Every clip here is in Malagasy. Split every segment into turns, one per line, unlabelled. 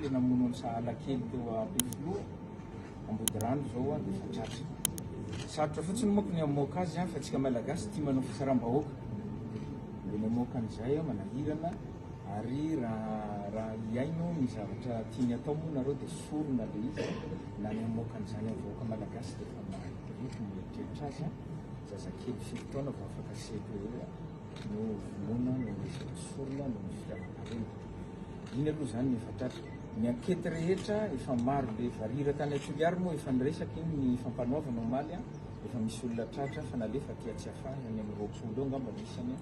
le namono an'i Sahala kely teo Ampefiloha, Ambodirano izao dia efa tratra. Sarotra fotsiny manko ny hamoaka azy fa tsika Malagasy tia manao fitsaram-bahoaka. Dia ny hamoaka an'izay manahirana ary raha raha hihaino ny zavatra tiany atao moa nareo dia sorona le izy na ny hamoaka an'izany amin'ny vahoaka Malagasy dia efa maharikoriko ny mieritreritra azy. Zazakely firy taona vao afaka CPE no vonoina noho ny resaka sorona noho ny fitiavan-karena. Iny aloha izany ny efa tratra. Ny ankety rehetra efa maro be. Varira tany Toliary moa efa niresaka iny ny fampanoavana omaly an, efa misy olona tratra fa nalefa aty Tsiafahy any amin'ny 20 eo angamba ny isany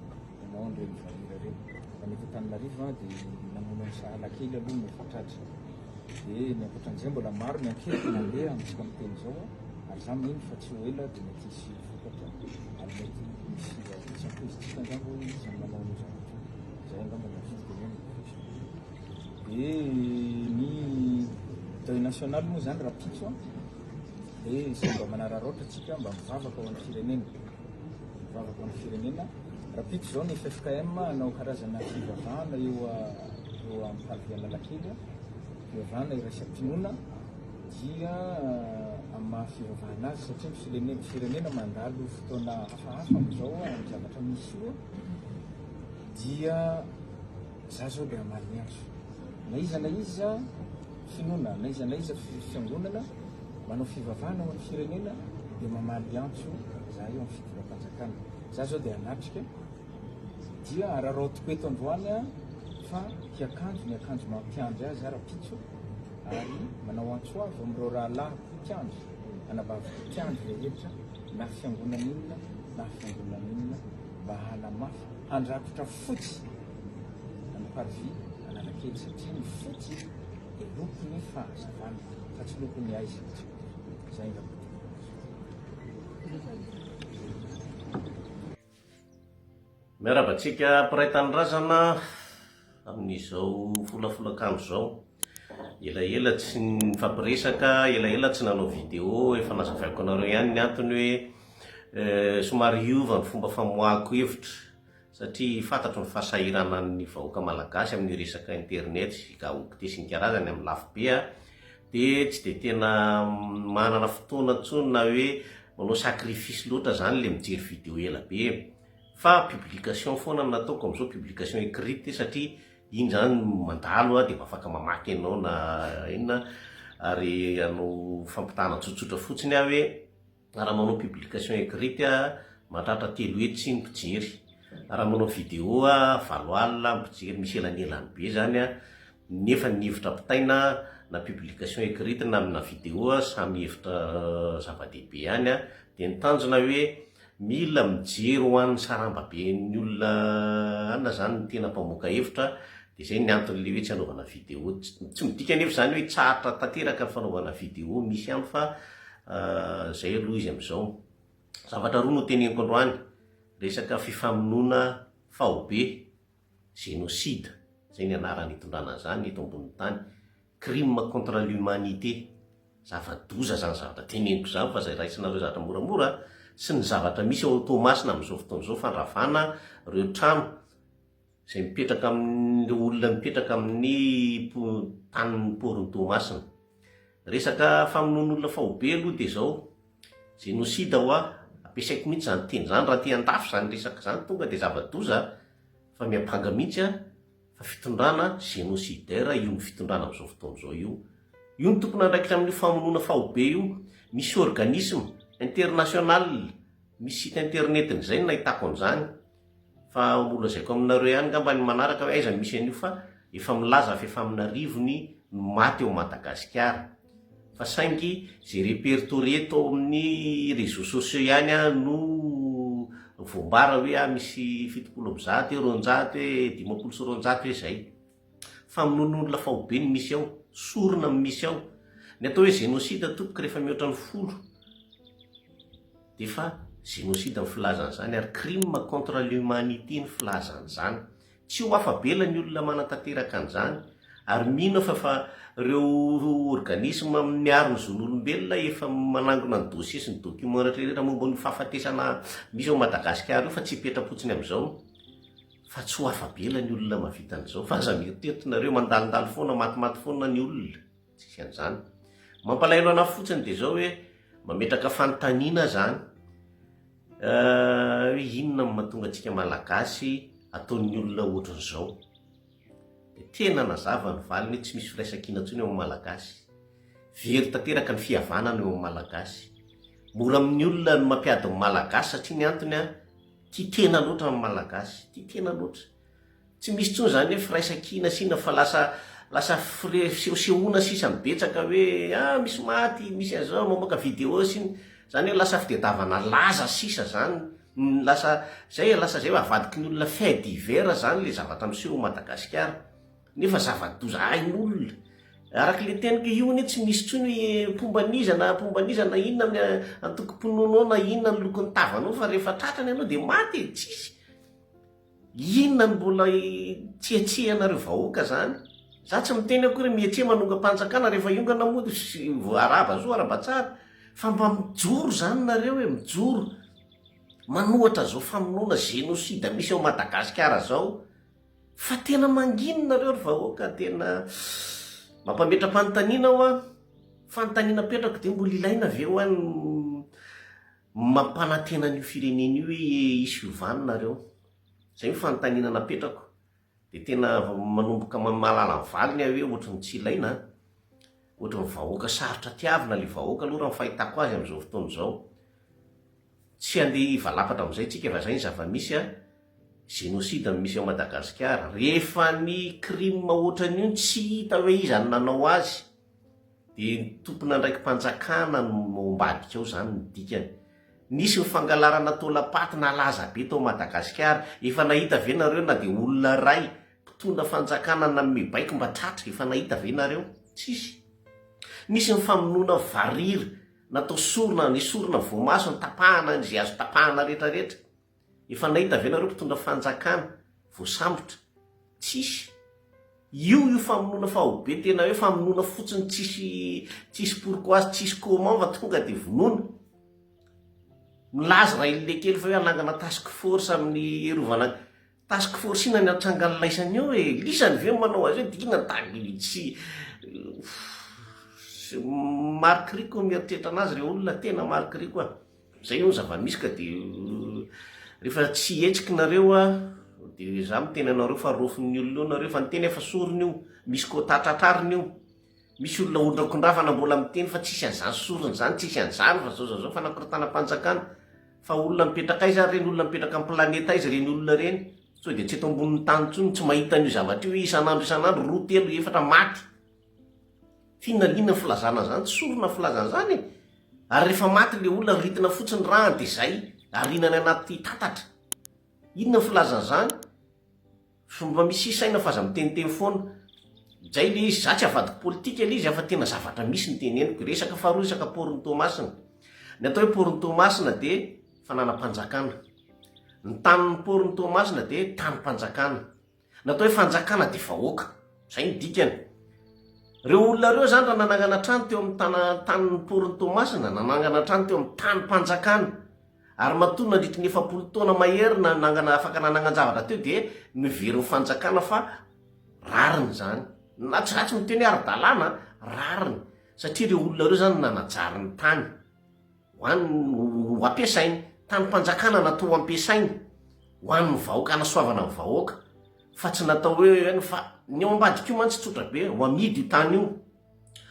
nanao an'ireny varira ireny. Fa ny eto Antananarivo an dia namono an'i Sahala kely aloha no efa tratra. Dia ny ankoatran'izay mbola maro ny ankety mandeha amintsika miteny izao an, ary za mino fa tsy ho ela dia mety hisy vokatra ary mety hisy tsy ampoizintsika angamba hoe iza no manao an'io zavatra io. Izay angamba no azoko tenenina. Dia ny deuil national moa izany rahampitso an, dia izay mba manararaotra tsika mba mivavaka ho an'ny firenena. Mivavaka ho an'ny firenena. Rahampitso izao ny ffkm hanao karazana fivavahana eo eo amin'ny parvis Analakely, fivavahana iraisam-pinoana dia amin'ny maha fivavahana azy satria ny firenena firenena mandalo fotoana hafahafa amin'izao amin'ny zavatra misy io dia za zao dia hamaly ny antso. Na iza na iza finoana, na iza na iza fiangonana manao fivavahana ho an'ny firenena dia mamaly antso za eo amin'ny fitondram-panjakana. Za zao dia hanatrika dia araraotiko eto androany aho fa hiakanjo ny akanjo maha mpiandry azy aho rahampitso ary manao antso avo amin'ireo rahalahiko mpiandry, anabaviko mpiandry rehetra na fiangonana inona na fiangonana inona mba hanamafy, handrakotra fotsy an'i Parvis Analakely satria ny fotsy dia lokon'ny fahazavana fa tsy lokon'ny haizina. Izay angamba no teneniko azy.
Miarahaba antsika mpiray tanindrazana amin'izao folafolakandro izao. Elaela tsy nifampiresaka, elaela tsy nanao vidéo, efa nazavaiko anareo ihany ny antony hoe somary hiova ny fomba famoahako hevitra satria fantatro ny fahasahiranan'ny vahoaka malagasy amin'ny resaka internet sy gigaoctet sy ny karazany amin'ny lafo be dia tsy dia tena manana fotoana intsony na hoe manao sacrifice loatra zany le mijery vidéo ela be fa publication foana no nataoko amin'izao, publication écrite satria Iny zany mandalo a dia mba afaka mamaky ianao na inona ary hanao fampitahana tsotsotra fotsiny aho hoe raha manao publication écrite a mahatratra 300 ny mpijery, raha manao vidéo a 80 ny mpijery, misy elanelany be zany a, nefa ny hevitra ampitaina na publication écrite na amina vidéo a samy hevitra zava-dehibe ihany a, dia ny tanjona hoe Mila mijery ho an'ny sarambaben'ny olona anona zany ny tena mpamoaka hevitra dia zay ny anton'le hoe tsy anaovana vidéo. Tsy midika anefa izany hoe hitsahatra tanteraka ny fanaovana vidéo misy ihany fa zay aloha izy amin'izao. Zavatra roa no teneniko androany, resaka fifamonoana faobe, génocide, zay ny anarana itondrana an'izany eto ambonin'ny tany, crime contre l'humanité. Zava-doza izany zavatra teneniko izany fa izay raisinareo zavatra moramora sy ny zavatra misy ao Toamasina amin'izao fotoana izao fandravana ireo trano izay mipetraka amin'ireo olona mipetraka amin'ny tanin'ny port-n'i Toamasina. Resaka famonoan'olona faobe aloha dia izao, génocide hoa, ampiasaiko mihitsy izany teny izany raha aty andafy izany resaka izany tonga dia zava-doza fa miampanga mihitsy aho Fa fitondrana génocidaire io fitondrana amin'izao fotoana izao io. Io no tompon'andraikitra amin'io famonoana faobe io. Misy organisme international, misy site internet-n'izay no nahitako an'izany. Fa ho lazaiko aminareo ihany angamba ny manaraka hoe aiza no misy an'io fa efa milaza fa efa amin'arivony no maty ao Madagasikara. Fa saingy ze repertorier tao amin'ny réseaux sociaux ihany no voambara hoe ah misy 270 hoe 200 hoe 250 hoe zay. Famonoan'olona faobe no misy ao, sorona no misy ao. Ny atao hoe génocide tompoko rehefa mihoatra ny folo dia efa génocide ny filazana izany ary crime contre l'humanité ny filazana izany. Tsy ho afa-bela ny olona manatanteraka an'izany ary mino aho fa efa ireo organisme miaro ny zon'olombelona efa manangona ny dossier sy ny document rehetra rehetra momba an'io fahafatesana misy ao Madagasikara io fa tsy hipetra-potsiny amin'izao. Fa tsy ho afa-bela ny olona mahavita an'izao. Fa aza mieritreritra nareo mandalondalo foana, matimaty foana ny olona. Tsisy an'izany. Mampalahelo anah fotsiny dia izao hoe mametraka fanontaniana zany hoe inona no mahatonga antsika Malagasy ataon'ny olona ohatran'izao. Dia tena nazava ny valiny hoe tsy misy firaisankina intsony eo amin'ny Malagasy. Very tanteraka ny fihavanana eo amin'ny Malagasy. Mora amin'ny olona ny mampiady ny Malagasy satria ny antony an, tia tena loatra ny Malagasy. Tia tena loatra. Tsy misy intsony izany hoe firaisankina sy inona fa lasa lasa fire fisehosehoana sisa no betsaka hoe ah misy maty, misy an'izao, mamoaka vidéo sy ny, izany hoe lasa fitedavana laza sisa izany, lasa zay e, lasa zay hoe avadiky ny olona fait divers izany ilay zavatra miseho ao Madagasikara. Nefa zava-doza hain'olona. Araka ilay teniko io anie tsy misy intsony hoe mpomba an'iza na mpomba an'iza na inona amin'ny antokom-pinoanao na inona ny lokon'ny tavanao fa rehefa tratrany ianao dia maty e, tsisy. Inona no mbola tsiatsiahanareo vahoaka zany? Za tsy miteny akory hoe mihetseha manongam-panjakana rehefa hiongana moa arahaba soa arahaba tsara fa mba mijoro zany nareo e, mijoro manohatra zao famonoana génocide misy ao Madagasikara zao fa tena manginy nareo ry vahoaka tena mampametra-panontaniana hoa, fanontaniana apetrako de mbola ilaina ve hoa ny Mampanantena an'io firenena io hoe hisy fiovana nareo. Zay no fanontaniana napetrako. Dia tena manomboka mahalala ny valiny aho hoe ohatry ny tsy ilaina an. Ohatry ny vahoaka sarotra tiavina ilay vahoaka aloha raha ny fahitako azy amin'izao fotoana izao. Tsy handeha hivalapatra amin'izay tsika fa izay ny zava-misy an. Génocide no misy ao Madagasikara. Rehefa ny crime ohatran'io no tsy hita hoe iza no nanao azy. Dia ny tompon'andraiki-panjakana no ao ambadika ao izany ny dikany. Nisy ny fangalarana taolam-paty nalaza be tao Madagasikara. Efa nahita ve nareo na dia olona iray mpitondra fanjakana nanome baiko mba tratra? Efa nahita ve nareo? Tsisy. Nisy ny famonoana varira, natao sorona, nesorina voamaso, notapahana izay azo tapahana rehetra rehetra. Efa nahita ve nareo mpitondra fanjakana voasambotra? Tsisy. Io io famonoana faobe tena hoe famonoana fotsiny tsisy tsisy pourquoi sy tsisy comment fa tonga de vonoina. Milaza Rainilekely fa hoe hanangana task force amin'ny hiarovana task force inona ny hatrangan'ny laisany eo e? Lisany ve no manao azy eo de inona tany tsy marikoriko mieritreritra anazy re olona tena marikoriko a. Zay io ny zava-misy ka de rehefa tsy hetsiky nareo a de za miteny anareo fa rofin'ny olona eo nareo fa niteny aho fa sorona io, misy quota tratrarina io, misy olona ondrakondravana mbola miteny fa tsisy an'izany sorona zany, tsisy an'izany fa zao zao zao fanakorontanam-panjakana, fa olona mipetraka aiza ary reny olona mipetraka amin'ny planeta aiza reny olona reny, sao de tsy eto ambonin'ny tany intsony tsy mahita an'io zavatra io isan'andro isan'andro roa telo efatra maty. F'inona inona ny filazana an'izany? Tsy sorona ny filazana an'izany e! Ary rehefa maty le olona ritina fotsiny ràny dia zay, ariana any anaty tatatra. Inona ny filazana an'izany? Mba misia saina fa aza miteniteny foana. Zay le izy, za tsy avadiko politika le izy fa tena zavatra misy no teneniko. Resaka faharoa resaka port-n'i Toamasina. Ny atao hoe port-n'i Toamasina dia fananam-panjakana. Ny tanin'ny port-n'i Toamasina dia tanim-panjakana. Ny atao hoe fanjakana dia vahoaka. Izay no dikany. Ireo olona ireo izany raha nanangana trano teo amin'ny tana, tanin'ny porin'i Toamasina, nanangana trano teo amin'ny tanim-panjakana, ary matoa nandritry ny 40 taona mahery nanangana, afaka nanangan-javatra teo dia noverin'ny fanjakana fa rariny izany. Na tsy, za tsy miteny hoe ara-dalàna, rariny. Satria ireo olona ireo izany nanajary ny tany. Ho an ho ampiasainy. Tanim-panjakana natao ho ampiasainy ho an'ny vahoaka, hanasoavana ny vahoaka fa tsy natao hoe an fa ny ao ambadika io mantsy tsotra be, ho amidy io tany io,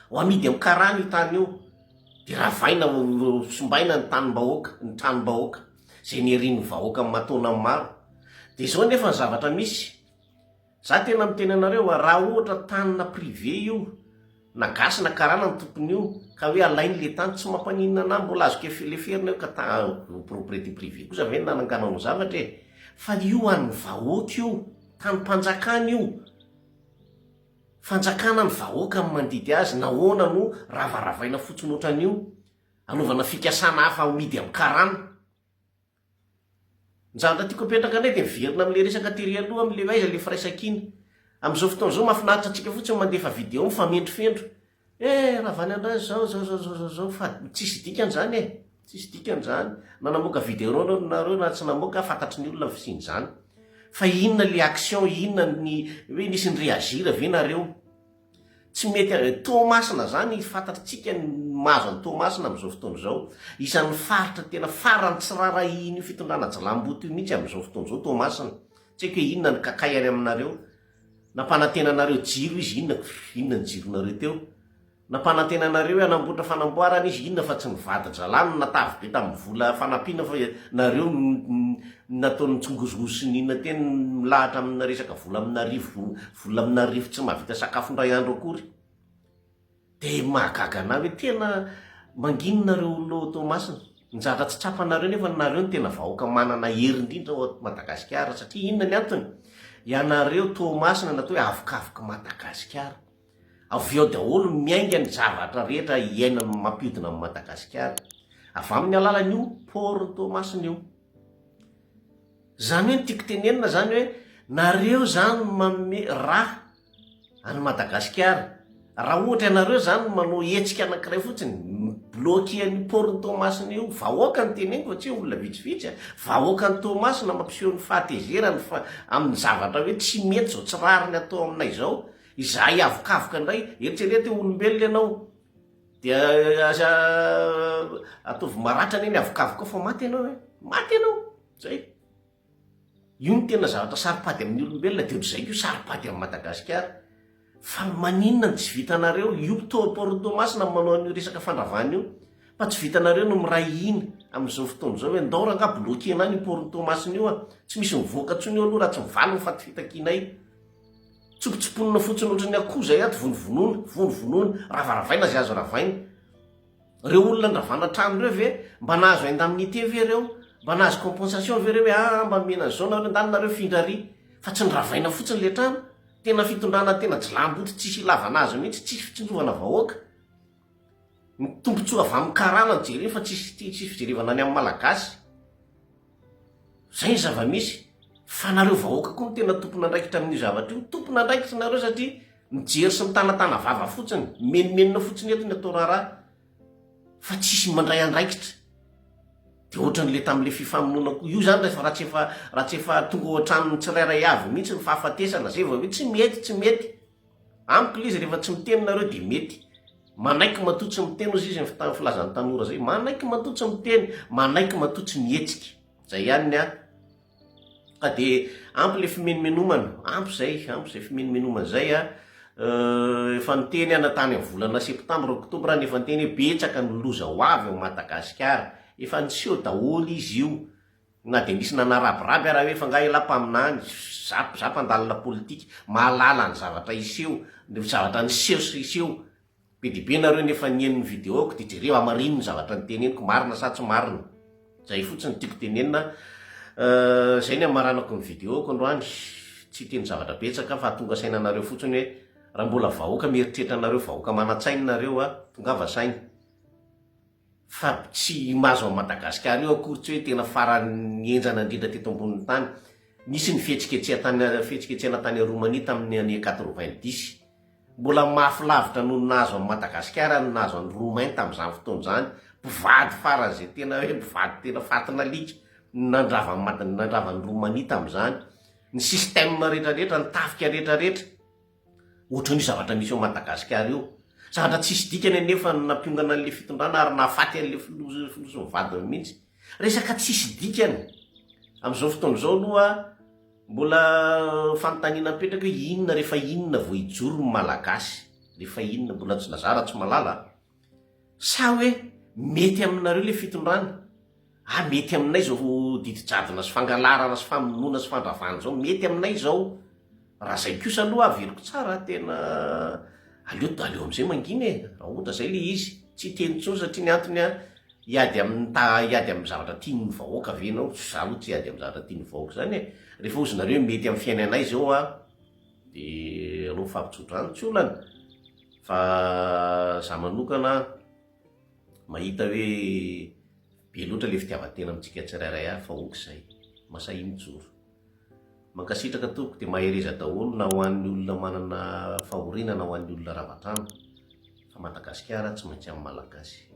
ho amidy amin'ny karana io tany io, dia ravaina, ho simbaina ny tanim-bahoaka, ny tranom-bahoaka, izay niharin'ny vahoaka aman-taonany maro. Dia izao anefa ny zavatra misy, Za tena miteny anareo a, raha ohatra tany-na privé io, na gasy na karana ny tompony io, ka hoe alainy le tany, tsy mampaninona anah, mbola azoko leferina io ka ta propriété privée kosa ve ny nananganao ny zavatra e? Fa io an'ny vahoaka io, tanim-panjakana io, fanjakana ny vahoaka no mandidy azy, nahoana no ravaravaina fotsiny ohatran'io, anaovana fikasana hafa amidy amin'ny karana. Ny zavatra tiako apetraka indray dia miverina amin'ilay resaka tery aloha amin'ilay hoe aiza ilay firaisankina. Amin'izao fotoana izao mahafinaritra antsika fotsiny mandefa vidéo mifamendrofendro. Eh, ravany andrany izao, izao, izao, izao, izao, fa tsisy dikany izany e. Tsisy dikany izany. Na namoaka vidéo nareo na tsy namoaka, fantatry ny olona ny fisian'izany. Fa inona le action, inona ny hoe nisy ni-reagir ve nareo? Tsy mety Toamasina zany fantatritsika ny mahazo an'i Toamasina amin'izao fotoana izao. Isan'ny faritra tena farany tsy rarahian'io fitondrana jilamboto io mihitsy amin'izao fotoana izao Toamasina. Tsy haiko hoe inona ny kakay any aminareo. Nampanantena anareo jiro izy inona inona ny jironareo teo. Nampanantena anareo hoe hanamboatra fanamboarana izy inona fa tsy nivadi-dralahy no natavy be tamin'ny vola fanampiana fa nareo no nataony nitsongozogozo sy ny inona teny milahatra amina resaka vola amin'arivo vola amin'arivo tsy mahavita sakafo indray andro akory. Dia mahagaga anah hoe tena manginy nareo olona ao Toamasina. Ny zavatra tsy tsapanareo nefa nareo no tena vahoaka manana hery indrindra ao Madagasikara satria inona ny antony? Ianareo Toamasina natao hoe avokavok'i Madagasikara. Avy eo daholo no miainga ny zavatra rehetra iainan'ny mampiodina an'i Madagasikara. Avy amin'ny alalan'io port Toamasina io. Izany hoe ny tiako tenenina izany hoe nareo izany no manome ra an'i Madagasikara. Raha ohatra ianareo izany no manao hetsika anankiray fotsiny, mi-bloquer an'io port Toamasina io, vahoaka no teneniko fa tsy hoe olona vitsivitsy a, vahoakan'i Toamasina mampiseho ny fahatezerany fa amin'ny zavatra hoe tsy mety izao tsy rariny atao aminay izao, Izahay avokavoka indray, eritrereto hoe olombelona ianao, dia aza ataovy maratra anie ny avokavoka ao fa maty ianao e, maty ianao, zay. Io no tena zavatra saro-pady amin'ny olombelona, dia ohatr'izay koa saro-pady amin'i Madagasikara. Fa maninona no tsy vitanareo, io port Toamasina no manao an'io resaka fandravana io, fa tsy vitanareo no miray hina amin'izao fotoana izao hoe ndao rangaha bloquer-na any io port Toamasina io a, tsy misy mivoaka intsony eo aloha raha tsy mivaly ny faty fitakianay. Tsopotsoponina fotsiny ohatran'ny akoho izay ato, vonovonoina, vonovonoina, ravaravaina izay azo ravaina. Ireo olona nravana trano ireo ve mba nahazo indemnité ve ireo? Mba nahazo compensation ve ireo hoe aa mba omena an'izao nareo, ndany nareo findra ary. Fa tsy niravaina fotsiny ilay trano. Tena fitondrana tena jilamboto tsisy ilavana azy mihitsy, tsisy fitsinjovana vahoaka. Ny tombotsoa avy amin'ny karana no jerena fa tsisy tsisy fijerevana ny amin'ny malagasy. Zay ny zava-misy. Fa nareo vahoaka koa no tena tompon'andraikitra amin'io zavatra io. Tompon'andraikitra nareo satria mijery sy mitanatana vava fotsiny, mimenomenona fotsiny eto ny atao raharaha fa tsisy mandray andraikitra. Dia ohatran'le tamin'le fifamonoana koa. Io zany rehefa raha tsy efa raha tsy efa tonga ao an-tranon'ny tsirairay avy mihitsy ny fahafatesana zay vao hoe tsy mety, tsy mety. Amiko le izy rehefa tsy miteny nareo dia mety. Manaiky matoa tsy miteny ozy izy ny filazan'ny tanora zay. Manaiky matoa tsy miteny, manaiky matoa tsy mihetsika. Zay ihany ny ahy. Ka dia ampy le fimenomenomana, ampy zay, ampy zay fimenomenomana zay a. Efa niteny aho na tany amin'ny volana septambra, oktobra aho efa niteny hoe betsaka ny loza ho avy ao Madagasikara. Efa niseho daholo izy io. Na dia nisy nanarabiraby ara hoe fa nga elah mpaminany, za za mpandalina politika, mahalala ny zavatra hiseho, ny zavatra niseho sy hiseho. Be dia be nareo nefa niheno ny video-ko dia jereo hamarino ny zavatra niteneniko, marina sa tsy marina. Zay fotsiny no tiako tenenina. Zay ny hamaranako ny video-ko androany. Tsy hiteny zavatra betsaka aho fa hahatonga saina anareo fotsiny hoe raha mbola vahoaka mieritreritra anareo vahoaka manan-tsaina nareo a, tongava saina. Fa tsy mahazo an'i Madagasikara io akory tsy hoe tena faran'ny henjana indrindra teto ambonin'ny tany. Nisy ny fihetsiketseha tany fihetsiketsehana tany Roumanie tamin'ny année 90. Mbola mafy lavitra noho ny nahazo an'i Madagasikara ny nahazo an'i Roumain tamin'izany fotoana izany. Mpivady faran'izay tena hoe mpivady tena fatin'alika ny nandrava an'i Mad- nandrava an'i Roumanie tamin'izany. Ny système rehetrarehetra, ny tafika rehetrarehetra. Ohatran'io zavatra misy ao Madagasikara io. Zavatra tsisy dikany anefa ny nampiongana an'ilay fitondrana ary nahafaty an'ilay filoha filoha sy ny vadiny mihitsy. Resaka tsisy dikany. Amin'izao fotoana izao aloha mbola fanontaniana mipetraka hoe inona rehefa inona vao hijoro ny Malagasy? Rehefa inona? Mbola tsy za raha tsy mahalala a. Sa hoe mety aminareo ilay fitondrana? Ah mety aminay izao didy jadona sy fangalarana sy famonoana sy fandravana izao, mety aminay izao. Raha izay kosa aloha averiko tsara tena aleo aleo amin'izay mangina e, raha ohatra izay ilay izy. Tsy hiteny intsony satria ny antony an, hiady amin'ny ta- hiady amin'ny zavatra tian'ny vahoaka ve ianao? Za aloha tsy hiady amin'ny zavatra tian'ny vahoaka izany e. Rehefa hozy nareo hoe mety amin'ny fiainanay izao an, dia aleo mifampitsodrano, tsy olana. Fa za manokana mahita hoe be loatra le fitiavan-tena amintsika tsirairay avy fa ok izay, masahia mijoro. Mankasitraka tompoko dia mahereza daholo na ho an'ny olona manana fahoriana na ho an'ny olona rava trano fa Madagasikara tsy maintsy amin'ny Malagasy.